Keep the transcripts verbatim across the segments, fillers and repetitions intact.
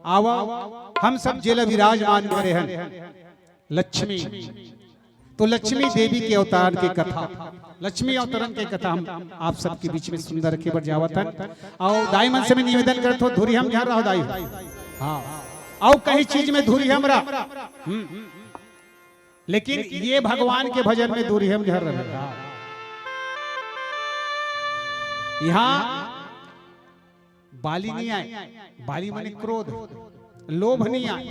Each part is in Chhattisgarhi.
आवा, हम सब जेला विराजमान करे हन लक्ष्मी, तो लक्ष्मी देवी के अवतार के कथा, लक्ष्मी अवतरण के कथा हम आप सबके बीच में सुंदर रखे बर जावत हन। अउ दाई मन से मैं निवेदन करत हों, धुरिहा म झन रहो दाई। हाँ, अउ कहीं चीज में धुरिहा म रह, हम्म। लेकिन ये भगवान के भजन में धुरिहा म झन रहे। यहाँ बाली नइ आय, बाली माने क्रोध, लोभ नइ आय।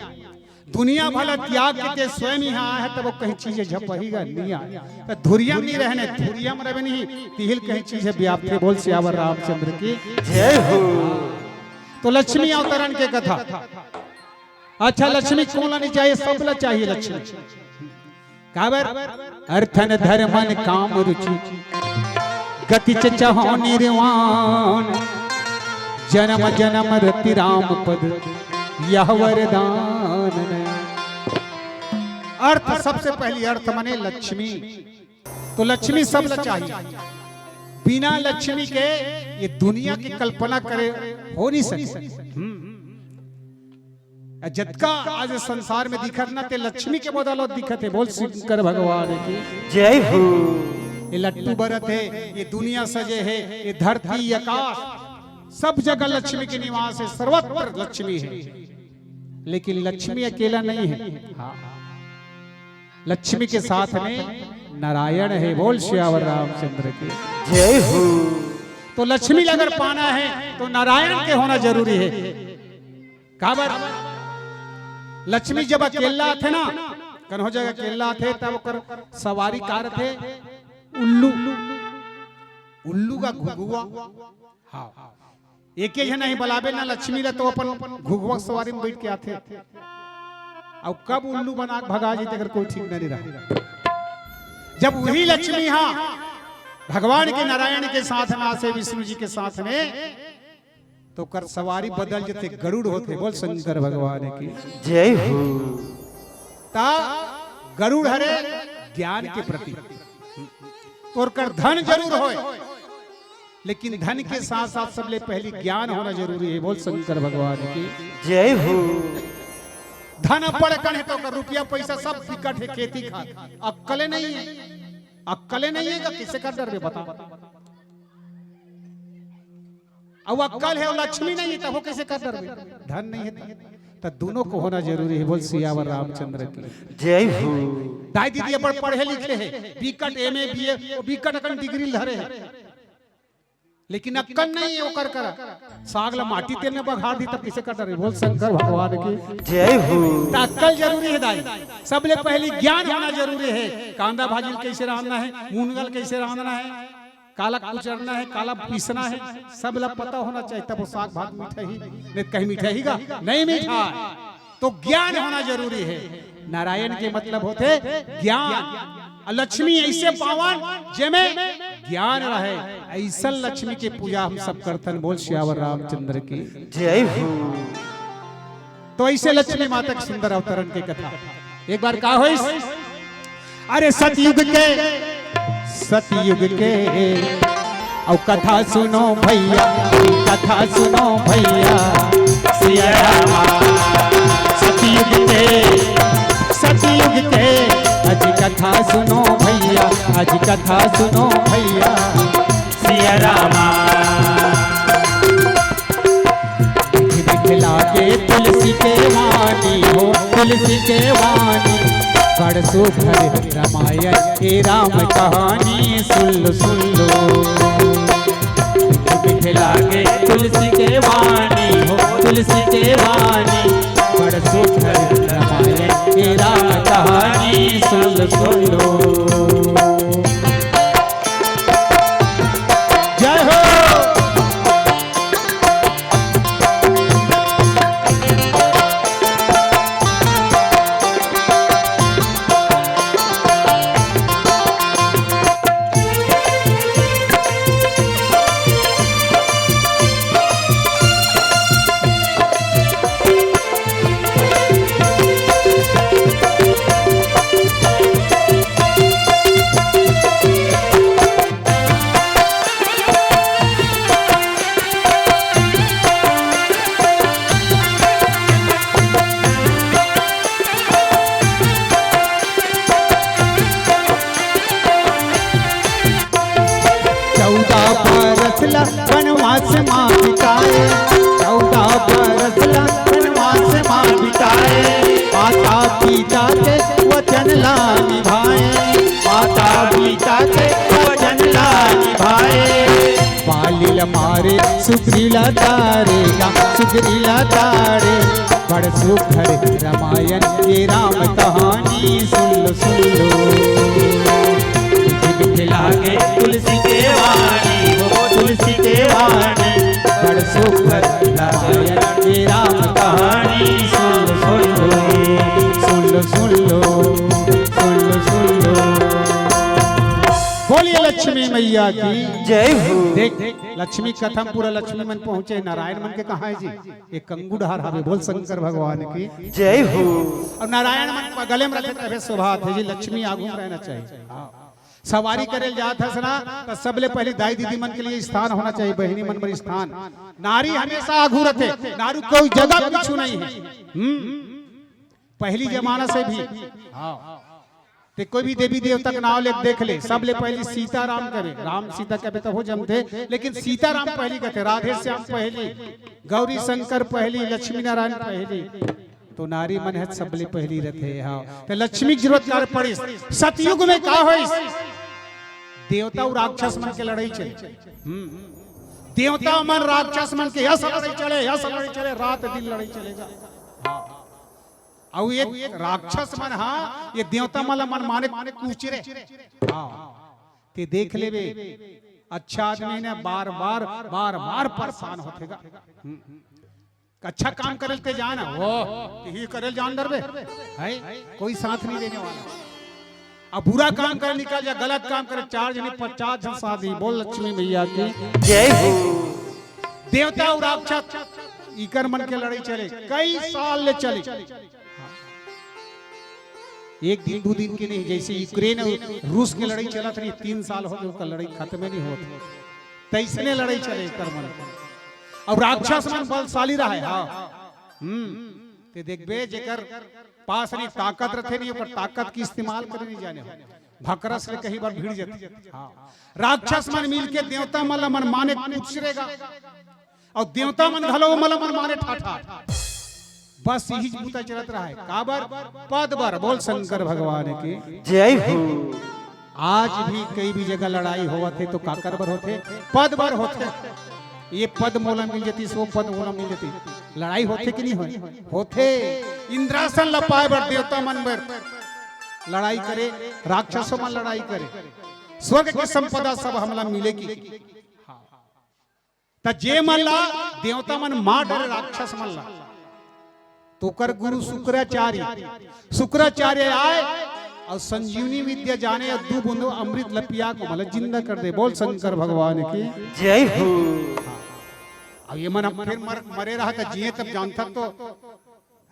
दुनिया भला त्याग के ते स्वयं यहाँ आय हे, तब वो कहीं चीज झपही गा नइ आय। त धुरिहा म नइ रहे, धुरिहा म रहे नहीं, तिही ल कहीं चीज व्याप्त हे। बोल सियावर रामचंद्र की। जय हो। तो लक्ष्मी अवतरण के कथा। अच्छा, लक्ष्मी कोन ला नइ चाही? सब ला चाही लक्ष्मी। काबर? अर्थन धर्मन काम रुचि, गति च चहो निर्वाण, जन्म जन्म रति राम पद यह वरदान। अर्थ, सबसे पहली अर्थ माने लक्ष्मी। तो लक्ष्मी सब ला चाहिए, बिना लक्ष्मी के ये दुनिया की कल्पना करे हो नहीं सके। हम्म। अ जतका आज संसार में दिखत ना, ते लक्ष्मी के बदौलत दिखत हे। बोल शंकर भगवान की। जय हो। ये लट्टू बरत हे, ये दुनिया सजे हे, ये धरती, ये आकाश, सब जगह लक्ष्मी के निवास हे, सर्वत्र लक्ष्मी हे। लेकिन लक्ष्मी अकेला नहीं हे। हाँ। लक्ष्मी के साथ में नारायण हे। बोल सियावर रामचंद्र की। जय हो। तो लक्ष्मी ला अगर पाना हे तो नारायण के होना जरूरी हे। काबर? लक्ष्मी जब अकेला आथे ना, कन्हो जगह अकेला आथे, तब ओकर सवारी का रथे? उल्लू। उल्लू का घुघुआ। हाँ। एके झन ही बलाबे ना लक्ष्मी ला, तो अपन घुघुआ सवारी में बैठ के आथे। अउ कब उल्लू बना के भगा जी, तेकर कोई ठीक नहीं रहा। जब वही लक्ष्मी हा भगवान के नारायण के साथ में आथे, विष्णु जी के साथ में, तो ओकर सवारी बदल जथे, गरुड़ होथे। बोल शंकर भगवान की। जय हो। ता गरुड़ हरे ज्ञान के प्रतीक। तोर कर धन जरूर होय, लेकिन धन के साथ साथ सबले पहली ज्ञान होना जरूरी हे। बोल शंकर भगवान की। जय हो। धन अब्बड़ कन हे तो ओकर रुपया पैसा सब बिकट हे, खेती खार, अक्कले नहीं हे। अक्कले नहीं हे का, किसे कर डरबे बता? अउ अक्कल हे, अउ लक्ष्मी नहीं हे, तब वो कैसे कर डरबे? धन नहीं हे त, त दोनों को होना जरूरी हे। बोल सियावर रामचंद्र की। जय हो। दाई दीदी अपन पढ़े लिखे हे, बीकट, एमए, बीए, बीकट अकन डिग्री धरे हे, लेकिन अक्कल नहीं हे ओकर करा। साग ला माटी तेल में बघार दी, तब किसे कर डरबे? बोल शंकर भगवान की। जय हो। त अक्कल जरूरी हे दाई, सबले पहली ज्ञान होना जरूरी हे। कांदा भाजी ल कैसे रांधना हे, मुनगा ल कैसे रांधना हे, काला कुचरना हे, काला पीसना हे, सब ला पता होना चाहिए, तब वो साग भात मीठा ही, नहीं कहीं मीठा ही गा, नहीं मीठा। तो ज्ञान होना जरूरी हे। नारायण के मतलब होथे ज्ञान। अउ लक्ष्मी ऐसे पावन जेमे ज्ञान रहे, ऐसन लक्ष्मी के पूजा हम सब करथन। बोल सियावर रामचंद्र की। जय हो। तो ऐसे लक्ष्मी माता के सुंदर अवतरण के कथा। एक बार का होइस? अरे सतयुग के, सतयुग के, अउ कथा सुनो भैया, कथा सुनो भैया, सिया रामा। सतयुग के, सतयुग के, अजी कथा सुनो भैया, अजी कथा सुनो भैया, सिया रामा। मीठ मीठ लागे तुलसी के वाणी हो, तुलसी के वाणी। बड़ सुघर रमाय ए राम कहानी, सुन लो, सुन लो। मीठ मीठ लागे तुलसी के वाणी हो, तुलसी के वाणी। बड़ सुघर रमाय ए राम कहानी, सुन लो, सुन लो। जय हो। वनवास मा बिताए, चौदह बरस ला वनवास मा बिताए। माता पिता के वचन ला निभाए, माता पिता के वचन ला निभाए। बाली ला मारे सुग्रीव ला तारे गा, सुग्रीव ला तारे। बड़ सुघर रामायण ये राम कहानी, सुन लो सुन लो। मीठ मीठ लागे तुलसी के वाणी, वो तुलसी के वाणी। बड़ सुघर रामायण ये राम कहानी, सुन लो सुन लो, सुन लो सुन लो, सुन लो सुन लो। बोलिए लक्ष्मी मैया की जय हो। देख, लक्ष्मी कथा म पूरा लक्ष्मी मन पहुंचे, नारायण मन के कहाँ हे जी? ये कंगू डहार हवे, बोल शंकर भगवान की जय हो। अउ नारायण मन गले म रथे तभे शोभा आथे जी, लक्ष्मी आगू म रहना चाहिए। हाँ। सवारी करे ल जात हस ना, त सबले पहिली दाई दीदी मन के लिए स्थान होना चाहिए, बहिनी मन बर स्थान। नारी हमेशा आगू रथे, नारी कोई जगह पीछू नहीं हे। हम्म, पहिली जमाना से भी। हाँ। ते कोई भी देवी देवता के नाव ले देख ले, सबले पहिली सीताराम कहे, राम सीता कहे त हो जमथे, लेकिन सीताराम पहिली कथे, राधे श्याम पहिली, गौरी शंकर पहिली, लक्ष्मी नारायण पहिली। तो नारी मन हे सबले पहिली रथे। हाँ, त लक्ष्मी के जरूरत काबर पड़िस? सतयुग में का होइस? देवता अउ राक्षस मन के लड़ाई चले। हम्म। देवता मन राक्षस मन के यस लड़ाई चले, यस लड़ाई चले, रात दिन लड़ाई चलेगा। हाँ। अउ ये राक्षस मन हा, ये देवता मन ला मन माने कुचरे। हाँ। ते देख लेबे, अच्छा आदमी ने बार बार, बार बार परेशान होथे गा। हम्म। अच्छा काम करे ल ते जाना, वो ते ही करे ल जान डरबे, है कोई साथ नहीं देने वाला। अब बुरा काम करे निकल जा, गलत काम करे, चार जनी पचास जन साथ दी। बोल लक्ष्मी मैया की जय हो। देवता अउ राक्षस इकर मन के लड़ाई चले, कई साल ले चले। एक दिन दू दिन के नहीं, जैसे यूक्रेन अउ रूस के लड़ाई चलत रही, तीन साल हो गए, ओकर लड़ाई खत्म नहीं होत। तैसने लड़ाई चले एकर मन। अउ राक्षस मन बलशाली रहे, हाँ। हम्म। ते देखबे, जेकर पास नहीं ताकत रथे नहीं, ओकर ताकत के इस्तेमाल करे नहीं जाने हो। भकरस ले कहीं बार भिड़ जाथे। हाँ। राक्षस मन मिलके देवता मन ला मन माने कुचरेगा। अउ देवता मन घलो मन ला मन माने ठाठा। बस यही बूता चलत रहा है। काबर? पद बर। बोल शंकर भगवान की जय हो। आज भी कई भी जगह लड़ाई होवत हे तो काकर बर होथे? पद बर होथे। ये पद मोला मिल जतिस, वो पद मोला मिल जतिस। लड़ाई होथे कि नहीं होय? होथे। इंद्रासन ला पाए बर देवता मन बर लड़ाई करे, राक्षसों मन लड़ाई करे, स्वर्ग के संपदा सब हमला मिले की। त जे मन ला देवता मन मार डरे राक्षस मन ला, तो ओकर गुरु शुक्राचार्य, शुक्राचार्य आए अउ संजीवनी विद्या जाने अउ दू बूंद अमृत ल पिया के ओमन ला जिंदा कर दे। बोल शंकर भगवान की जय हो। अब ये मन अब फिर मर, मरे रहा त जिए तब जानथस तो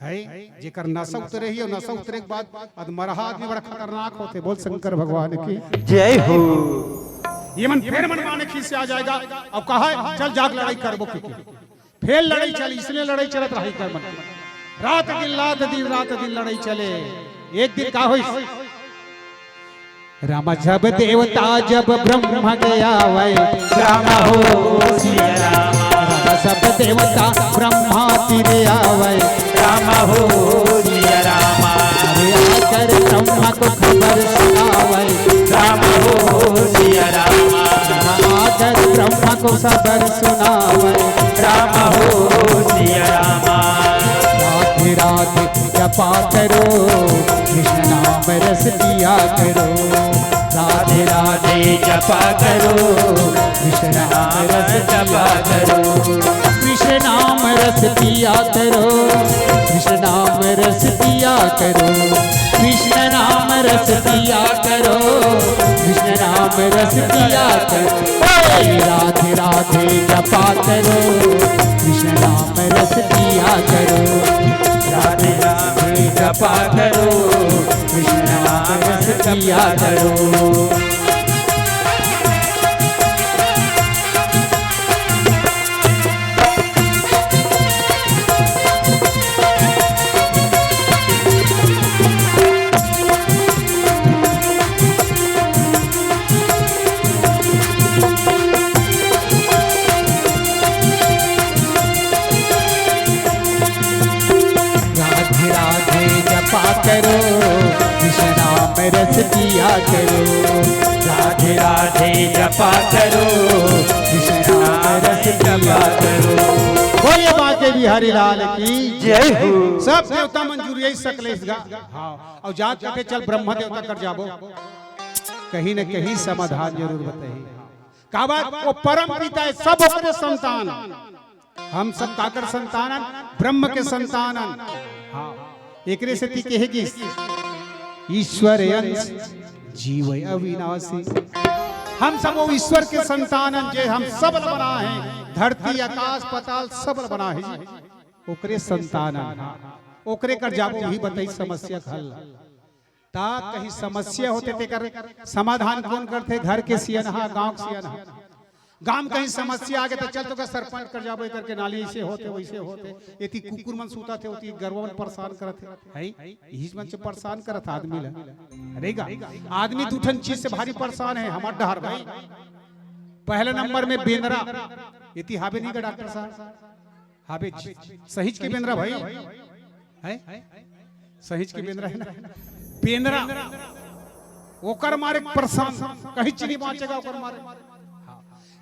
है, जेकर नशा उतरे ही, अउ नशा उतरे के बाद अदमरहा आदमी बड़ा खतरनाक होथे। बोल शंकर भगवान की जय हो। ये मन फिर मन माने खीसे आ जाएगा। अब कहा, "चल जाके लड़ाई करबो," क्योंकि फिर लड़ाई चली, इसने लड़ाई चलत रही कर मन। रात दिन, रात दिन, रात दिन लड़ाई चले। एक दिन का होइस? राम सब देवता जब ब्रह्मा के आवै, राम हो सिया राम। राम सब देवता ब्रह्मा तीर आवै, राम हो सिया राम। अरे आकर ब्रह्मा को खबर सुनावै, राम हो सिया राम। आकर ब्रह्मा को खबर सुनावै, राम हो सिया राम। राधे राधे जपा करो, कृष्ण नाम रस पिया करो। राधे राधे जपा करो, कृष्ण नाम रस पिया करो। कृष्ण नाम रस पिया करो, कृष्ण नाम रस पिया करो। कृष्ण नाम रस पिया करो, कृष्ण नाम रस पिया करो। हे राधे राधे जपा करो, कृष्ण नाम रस पिया करो। राधे राधे जपा करो, कृष्ण नाम रस पिया करो। कृपा करो, कृष्ण नाम रस पिया करो। राधे राधे जपा करो, कृष्ण नाम रस पिया करो। बोलिए बांके बिहारी लाल की जय हो। सब देवता मन जुरिया सकलेस गा। हाँ, अउ जात कथे चल ब्रह्मा देवता कर जाबो, कहीं न कहीं समाधान जरूर बताही। काबर वो परम पिता हे, सब ओकरे संतान। हम सब काकर संतान अन? ब्रह्म के संतान अन। हाँ, एकरे सेती केहे गिस, "ईश्वर अंश जीव अविनाशी।" हम सब वो ईश्वर के संतान अन, जे हम सब ल बनाए हे, धरती, आकाश, पाताल सब ल बनाए हे जी। ओकरे संतान अन, हाँ। ओकरे कर जाबो, उही बताही समस्या के हल। त कहीं समस्या होथे तेकर समाधान कोन करथे? घर के सियनहा, गांव के सियनहा। गांव कहीं समस्या आगे त चल तो का सरपंच कर जाबो, एकर के नाली ऐसे होथे, वैसे होथे, एती कुकुर मन सूतथे, ओती गरवा मन परेशान करथे, है? इही मन से परेशान करत आदमी ला। अरे गा, आदमी दू ठन चीज से भारी परेशान हे हमर डहर भाई। पहला नंबर में बेंदरा, एती हाबे नहीं का डॉक्टर साहब? हाबे, सहिज के बेंदरा भाई, है? सहिज के बेंदरा हे ना? बेंदरा, ओकर मारे परेशान, कहीं चीज नहीं बांचेगा ओकर मारे। हाँ।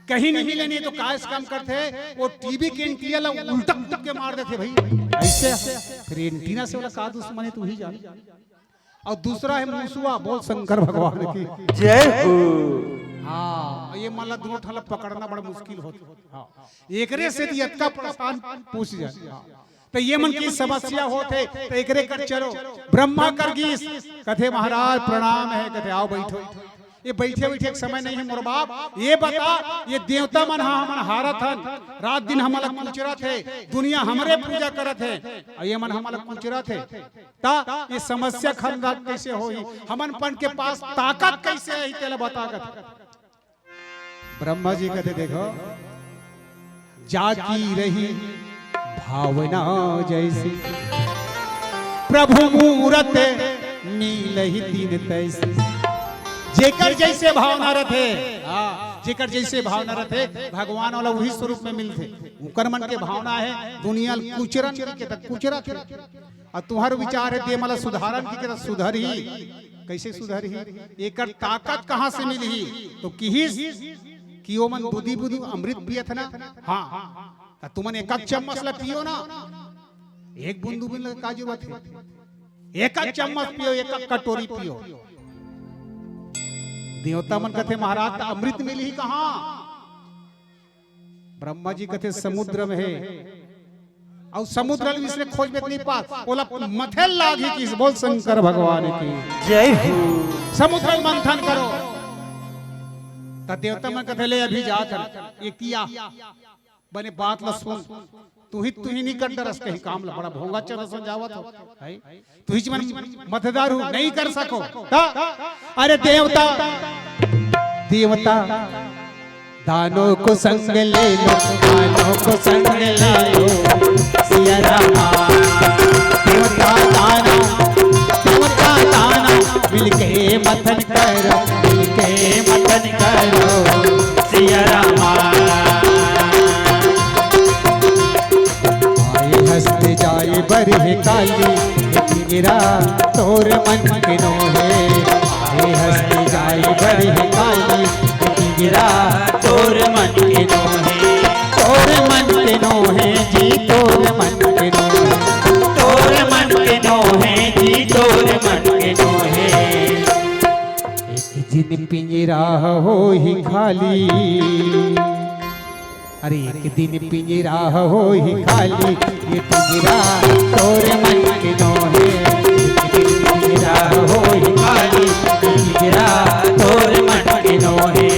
कहीं नहीं मिले नहीं तो का काम करथे, वो टीवी के एंटीना ला उल्टा कुट के मार देथे भाई, ऐसे। फिर एंटीना से वाला का दुश्मनी तू ही जान। अउ दूसरा हे मुसुआ, बोल शंकर भगवान की जय हो। हाँ, ये मन ला दोनों ठन ला पकड़ना बड़ा मुश्किल होथे। हाँ, एकरे सेती अतका परेशान पूछ जाए। हाँ। त ये मन के समस्या होथे, त एकरे कर चलो, ब्रह्मा कर गिस, कथे महाराज प्रणाम हे, कथे आओ बैठो। ये बैठे बैठे एक समय नहीं हे मोर बाप, ये बता, ये देवता मन हा हमन हारत हन, रात दिन हमला कुचरत हे, दुनिया हमरे पूजा करत हे, अउ ये मन हमला कुचरत हे। त ये समस्या खंडन कैसे होही? हमन पन के पास ताकत कैसे आही, तेला बता कथे। ब्रह्मा जी कथे, देखो, जाकी रही भावना जैसी, प्रभु मूरत मिलही तिन तैसी। जेकर जैसे भावना रथे, हाँ, जेकर जैसे भावना रथे, भगवान वाला वही स्वरूप में मिलथे। उकर मन के भावना हे, दुनिया ल कुचरन के त कुचरत हे। अउ तुहर विचार हे, ते मन ला सुधारन के त सुधरही। कैसे सुधरही? एकर ताकत कहाँ से मिलही? तो किहिस कि ओमन बुदी बुदी अमृत पियत ना। हाँ, त तुमन एक एक चम्मच ला पियो ना, एक बूंद दू बूंद ला का जरूरत हे? एक एक चम्मच पियो, एक एक कटोरी पियो। देवता मन कथे, महाराज, त अमृत मिलही कहाँ? ब्रह्मा जी कथे, समुद्र में हे। अउ समुद्र ल इसने खोजबे त नहीं पास, ओला मथे लागही किहिस। बोल शंकर भगवान की जय हो। समुद्र ल मंथन करो। त देवता मन कथे, ले अभी जात हन। ये किया बने बात ल सुन, तुही तुही नहीं कर डरस, कहीं काम ल बड़ा भोंगा चना समझावत हो, है? तुही मन मतदारू नहीं कर सको। त अरे देवता, देवता, दानों को संग ले लो, दानों को संग ले लो, सिया रामा। देवता दानों, देवता दानों, मिलके मथन करो, मिलके मथन करो, सिया रामा। आए हंसते जाए बरहे काली, पिंजरा तोर मन के नोहे। आए हंसते जाए बरहे काली, पिंजरा तोर मन के नोहे। तोर मन के नोहे जी, तोर मन के नोहे। तोर मन के नोहे जी, तोर मन के नोहे। एक दिन पिंजरा होही खाली। अरे एक दिन पिंजरा होही खाली, ये पिंजरा तोर मन के नोहे। एक दिन पिंजरा होही खाली, ये पिंजरा तोर मन के नोहे।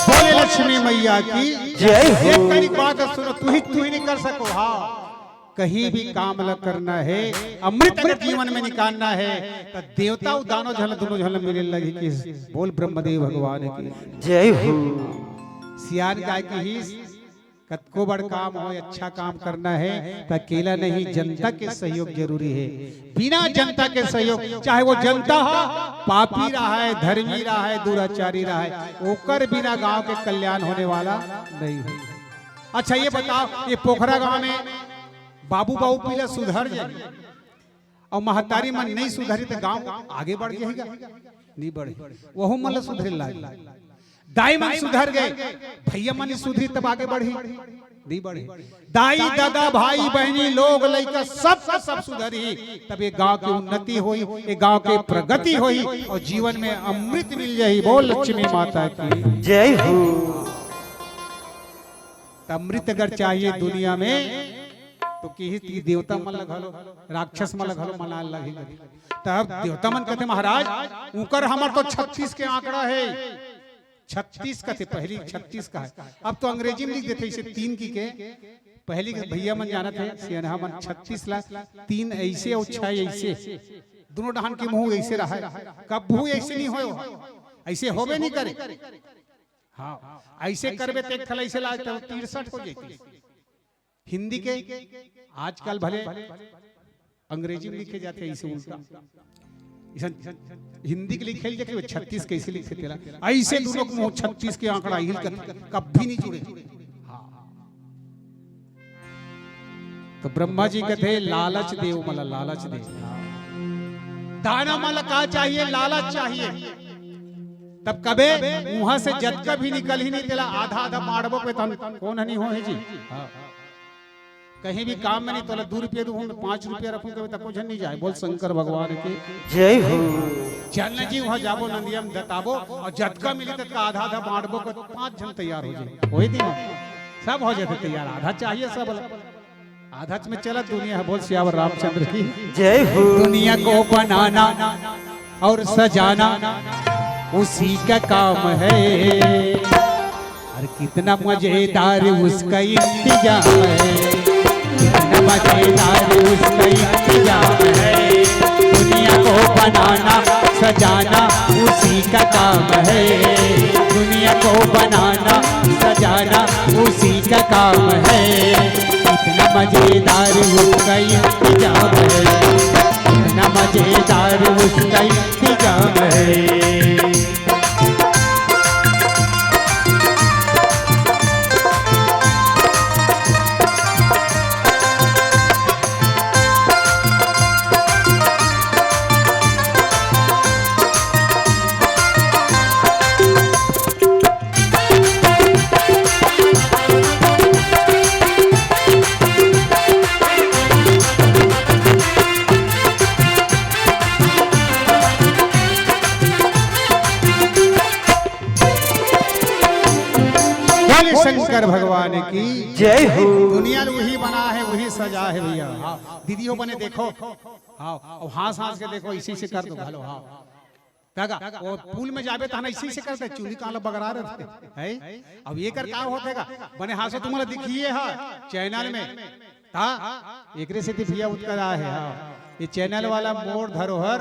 बोले लक्ष्मी मैया की जय हो। एक तनिक बात सुनो, तुही तुही नहीं कर सको। हाँ, कहीं भी काम ल करना हे, अमृत अगर जीवन में निकालना हे, त देवता अउ दानव झन ल, दूनों झन ल मिले लगही कि बोल ब्रह्मदेव भगवान की। जय हो। सियान गाय की ही कतको बड़ काम होय, अच्छा काम करना हे, त अकेला नहीं, जनता के सहयोग जरूरी हे। बिना जनता के सहयोग, चाहे वो जनता हो, पापी रहा हे, धर्मी रहा हे, दुराचारी रहा हे, ओकर बिना गांव के कल्याण होने वाला नहीं हे। अच्छा, ये बताओ, ये पोखरा गांव में बाबू बाबू पीला सुधर जाही अउ महतारी मन नहीं सुधरी, त गांव आगे बढ़ जाही का? नहीं बढ़े। वहू मन ल सुधरे लाग। दाई मन सुधर गए, भैया मन सुधरी तब आगे बढ़ी, नहीं बढ़े। दाई, दादा, भाई, बहनी, लोग, लइका, सब का सब सुधरी, तब ये गांव की उन्नति होई, ये गांव की प्रगति होई अउ जीवन में अमृत मिल जाही। बोल लक्ष्मी माता की। जय हो। त अमृत अगर चाहिए दुनिया में, तो किही ती देवता मन ल घलो, राक्षस मन ल घलो मनाए लगही। तब देवता मन कथे, महाराज, उकर हमर तो छत्तीस के आंकड़ा हे। छत्तीस कथे, पहली छत्तीस का हे, अब तो अंग्रेजी में लिख देथे इसे तीन की के। पहली के भैया मन जानत हे, सियनहा मन, छत्तीस ला तीन ऐसे अउ छह ऐसे, दूनों डहान के मुंह ऐसे रहे, कभू ऐसे नहीं होय, ऐसे होबे नहीं करे। हाँ, ऐसे करबे त एक ठला ऐसे लाग त तिरसठ हो जाती। हिंदी के आजकल भले अंग्रेजी में लिखे जाथे ऐसे उल्टा, इसन हिंदी के लिखे जाथे, वो छत्तीस कैसे लिखे तेला, ऐसे दूनों के मुंह छत्तीस के आंकड़ा हिल कर कभी नहीं जुड़े। हाँ। तो ब्रह्मा जी कथे, "लालच देव मला, लालच दे।" दानव मन ल का चाहिए? लालच चाहिए। तब कबे उहां से जतका भी निकलही नहीं, तेला आधा आधा बांटबो के तन कोन हनी हो हे जी। हाँ। कहीं भी काम में नहीं, तोला दू रुपया दूं, मैं पांच रुपया रखूं, कबे तको झन नहीं जाए। बोल शंकर भगवान की। जय हो। चल न जी, उहां जाबो, नंदिया में जताबो, अउ जतका मिली ततका आधा आधा बांटबो, के पांच झन तैयार हो जाए। वही दिन सब हो जाते तैयार, आधा चाहिए सब। आधा में चला दुनिया हे। बोल सियावर रामचंद्र की। जय हो। दुनिया को बनाना और सजाना उसी का काम है। और कितना मजेदार उसका इंतजाम है, कितना मजेदार उसका इंतजाम है। दुनिया को बनाना, सजाना उसी का काम है। दुनिया को बनाना, सजाना उसी का काम है। इतना मजेदार उसका इंतजाम है, इतना मजेदार उसका इंतजाम है। बोले शंकर भगवान की। जय हो। दुनिया ल वही बना हे, वही सजा हे भैया। हाँ, दीदी हो बने देखो। हाँ, अउ हांस हांस के देखो, इसी से कर दो, हेलो, हाँ। तगा, वो पुल में जाबे तहन इसी से करथे, चुनी काला बगरा रथे, है? अब ये कर का होथे गा? बने हांसो तुमला दिखिए हा, चैनल में। ता, एकरे सेती भैया उतकर आए हे, हाँ। ये चैनल वाला मोर धरोहर,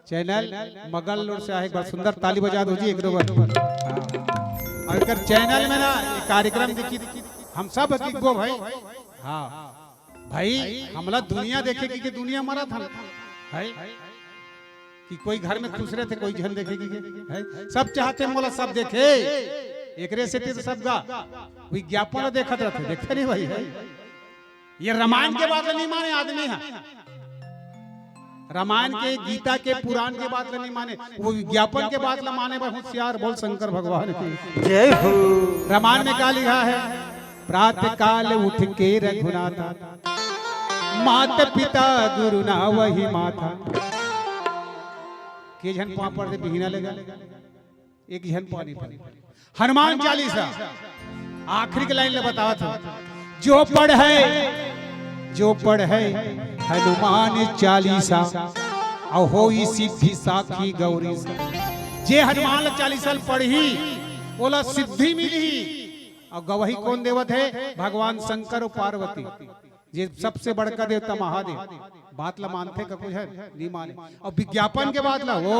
चैनल मगल लोड से आए, एक बार सुंदर ताली बजा दो जी, एक दो बार। हाँ। अउ एकर चैनल में ना, ये कार्यक्रम दिखी, हम सब दिखबो भाई। हाँ। भाई, हमला दुनिया देखे कि, कि दुनिया मरत हन, है? कि कोई घर में खुश रहिथे, कोई झन देखे कि, कि, है? सब चाहथे मोला सब देखे, एकरे सेती तो सब गा विज्ञापन देखत रहिथे, देखथे नहीं भाई, है? ये रामायण के बात नहीं माने आदमी हे। रामायण के, गीता के, पुराण के बात ल नहीं माने, वो विज्ञापन के बात ल माने बर होशियार। बोल शंकर भगवान की। जय हो। रामायण में का लिखा हे? प्रातः काल उठ के रघुनाथा, मात पिता गुरु ना वही माथा। के झन पांव पड़थे बिहना ले गा? एक झन पांव नहीं पड़े। हनुमान चालीसा, आखिरी के लाइन ल बतावत हंव, जो पढ़े, जो पढ़े हनुमान चालीसा, अउ होई सिद्धि साखी गौरीसा। जे हनुमान चालीसा ल पढ़ही, ओला सिद्धि मिलही। अउ गवाही कोन देवत हे? भगवान शंकर अउ पार्वती। ये सबसे बड़का देवता महादेव। बात ला मानथे का कुछ है? नहीं माने। अउ विज्ञापन के बात ला, वो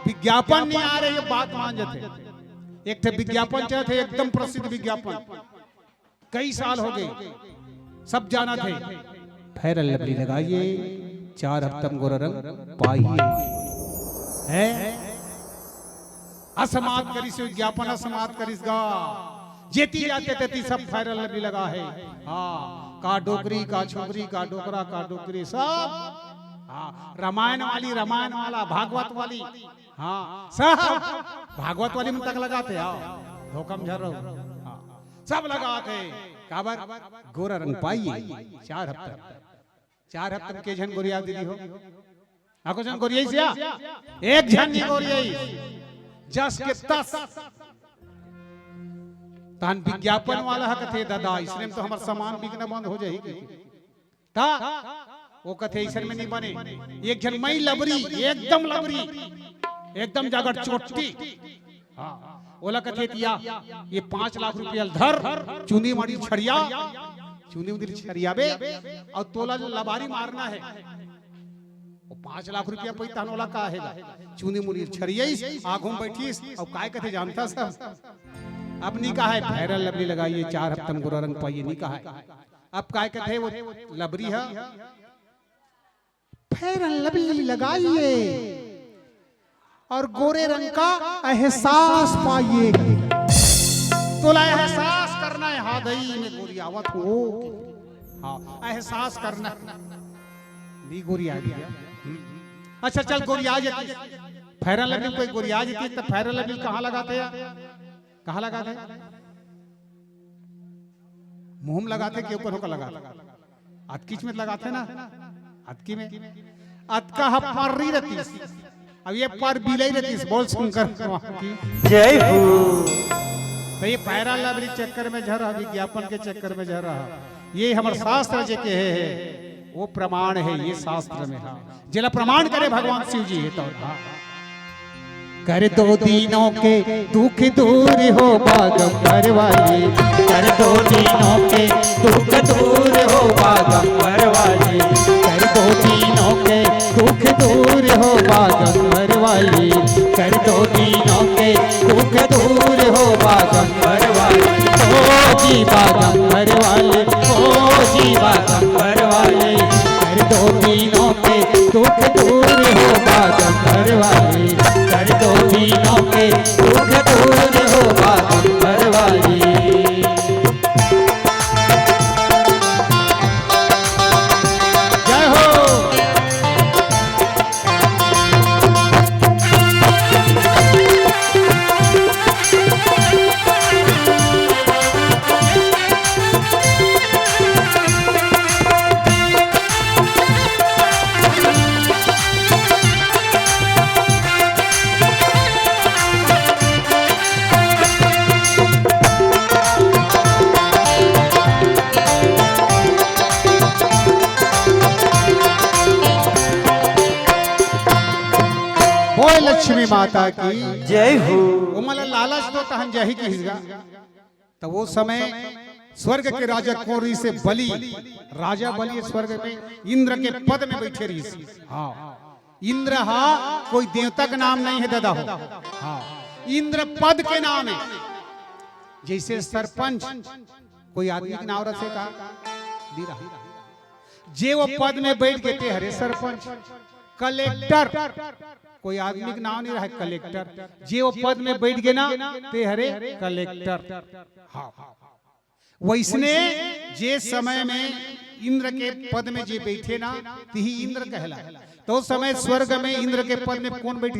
विज्ञापन नहीं आ रहे, ये बात मान जाते। एक ठे विज्ञापन चलत हे, एकदम प्रसिद्ध विज्ञापन, कई साल हो गए, सब जानथे। Fair and Lovely लगाइए, चार हफ्ता में गोरा रंग पाइए। है? असमात करिस विज्ञापन, असमात करिस गा। जेती जाते तेती सब Fair and Lovely लगा हे। हाँ, का डोकरी, का छोकरी, का डोकरा, का डोकरी, सब। हाँ, रामायण वाली, रामायण वाला, भागवत वाली। हाँ, सब। भागवत वाली मन तक लगाथे, हाँ। धोखा म झन रहो। हाँ, सब लगाथे। काबर? गोरा रंग पाइए, चार हफ्ता। चार हफ्ता में के झन गोरिया दीदी हो? एको झन गोरियाइस या? एक झन नहीं गोरियाइस। जस के तस। तहन विज्ञापन वाला ह कथे, "दादा, इसने में तो हमर सामान बिकना बंद हो जाही।" ता वो कथे, "इसने में नहीं बने।" एक झन मई लबरी, एकदम लबरी, एकदम जागर चोटी। हाँ, ओला कथे, "तिया, ये पाँच लाख रुपया ल धर, चुंदी माड़ी छरिया, चुंदी उंदी छरियाबे, अउ तोला लबारी मारना हे।" वो पाँच लाख रुपया पइता न, ओला का हे गा? चुंदी मुड़ी छरियाइस, आगू में बैठिस, अउ काय कथे जानता सब? अब नहीं कहा हे, Fair and Lovely लगाइए, चार हफ्ता में गोरा रंग पाइए, नहीं कहा हे। अब काय कथे वो लबरी ह, Fair and Lovely लगाइए और गोरे रंग का एहसास पाइए। तोला एहसास करना हे, हाँ दई में गोरियावत हो। हाँ, एहसास करना। नहीं गोरिया भैया। हम्म। अच्छा, चल गोरिया जेती। Fair and Lovely कोई गोरिया जेती त Fair and Lovely कहाँ लगाथे यार? कहाँ लगाथे? मुंह में लगाथे कि ऊपर होकर लगाथे? अतकी में लगाथे ना, अतकी में। अतका ह पर्री रतिस, अब ये पर बिलाई रतिस। बोल शंकर भगवान की जय हो। तो ये Fair and Lovely चक्कर में झन रहा, विज्ञापन के चक्कर में झन रहा। ये हमर शास्त्र जे कहे हे, वो प्रमाण हे, ये शास्त्र में हे। जेला प्रमाण करे भगवान शिव जी हे तो। हाँ। कर दो दीनों के दुख दूर हो बागंबर वाली, कर दो दीनों के दुख दूर हो बागंबर वाली, कर दो दीनों के दुख दूर हो बागंबर वाली, कर दो दीनों के दुख दूर हो बागंबर वाली। ओ जी बागंबर वाली, ओ जी बागंबर वाली, कर दो दीनों के दुख दूर हो बागंबर वाली, कर दो दीनों के दुख दूर हो बागंबर वाली। जय हो। बोल लक्ष्मी माता की जय हो। ओमन ला लालच तो तहन जाही किहिस गा। त वो समय स्वर्ग के राजा कोन रहिस हे? बलि। राजा बलि स्वर्ग में इंद्र के पद में बैठे रहिस। हाँ, इंद्र हा कोई देवता के नाम नहीं हे दादा हो। हाँ, इंद्र पद के नाम हे। जैसे सरपंच कोई आदमी के नाम रथे का? नहीं रहा। जे वो पद में बैठ गे ते हरे सरपंच। कलेक्टर, कोई आदमी के नाम नहीं रहा, कलेक्टर। जे वो पद में बैठ गे ना, ते हरे कलेक्टर। हाँ, वैसने जे समय में इंद्र के पद में जे बैठे ना, तिही इंद्र कहला। तो समय स्वर्ग में इंद्र के पद में कौन बैठे?